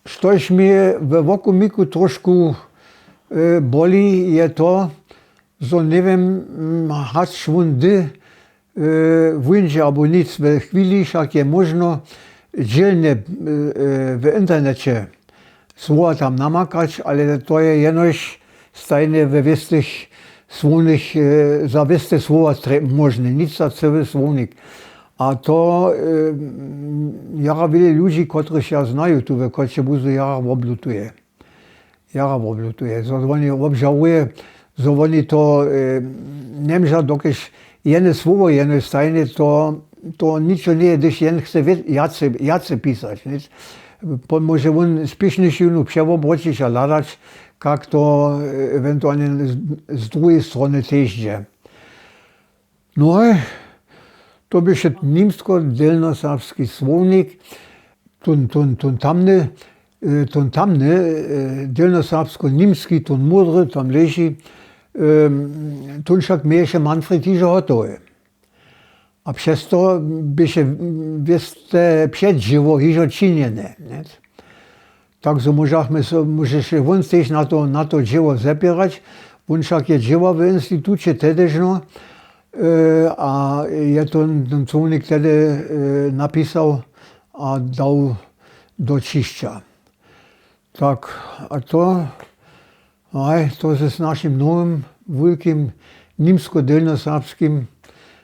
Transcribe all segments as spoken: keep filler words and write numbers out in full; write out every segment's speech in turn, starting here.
Štož mi we wokomiku trošku boli, je to, zo njewěm, hač wón hdy wóńdźe abo nic. We chwili wšak je móžno dźělnje w interneće słowa tam namakać, ale to je jenož stajnje we wěstych słownych, za wěste słowa móžne, nic za cyły słownik. A to jara wjele ludźi, kotrychž ja znaju tu we Choćebuzu, jara woblutuje jara woblutuje zo woni wobžałuje, zo woni to njemža dokelž jene słowo jene stajnje, to ničo njeje hdyž jen chce wjace pisać. Pon móže wón spěšniši jónu přewobroćić a hladać, kak to ewentualnje z druhej strony tež dźe. No, to běše nimsko-delnjoserbski słownik. Tón tamny tón tamny delnjoserbsko-nimski tón módry tam leži. Tón wšak měješe manfred hižo hotowy. A přez to běše wěste předźěło hižo činjene. Tak zo móžeše wón tež na to dźěło zepěrać. Wón wšak je dźěłał w instituće tedežno a je to ten słownik tehdy napisał a dał do ćišća. Tak, a to haj to z našim nowym wulkim nimsko-delnjoserbskim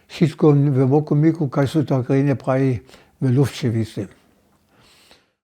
wšitko we wokomiku kaž su tak rjenje praji, we lufće wisi.